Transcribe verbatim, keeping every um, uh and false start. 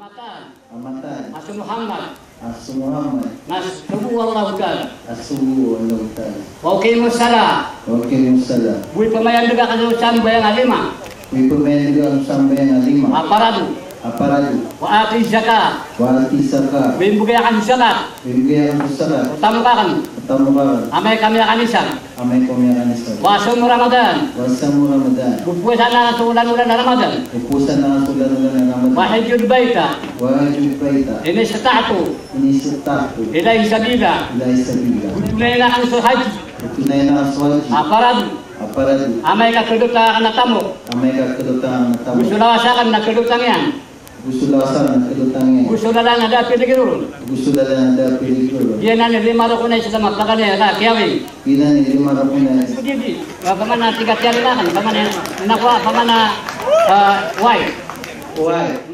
Amatan. Amatan. A so Muhammad. A so Muhammad. Na sogo o Allahu Ta'ala. Na sogo o Allahu Ta'ala. Wa aqimus salah. Wa aqimus salah. Bo i pamayandeg akn so sambayang a lima. Bo i pamayandeg akn so sambayang a lima. A parado. A parado. Wa ati zakat. Wa ati zakat. Bo i mbgay akn so zakat. Bo i mbgay akn so zakat. O tamok akn. O tamok akn. Amay ka miyakanisan. Amay ka miyakanisan. Wa sawmu Ramadan. Wa sawmu Ramadan. Bo powasaan akn so olan-olan a Ramadan. Bo powasaan akn so olan-olan a Ramadan. Wa hajjul baita. Wa hajjul baita. In istata'tu. In istata'tu. Ilayhi sabila. Ilayhi sabila. Bo tonayan akn so haji. Bo tonayan akn so haji. A parado. A parado. Amay ka khadotan akn a tamok. Amay ka khadotan akn a tamok. Go so lawas akn na khadotan iyan. Go so lawas akn na khadotan iyan. Go so lalan a da a piligro ron. Go so lalan a da a piligro ron. Giyanan i lima rokon a Islam a paganay a kiyawi. Giyanan i lima rokon a Islam. Gidi. Opama na tig a kiyawi akn, opama na, na ko, opama na, ah, wai. Wai.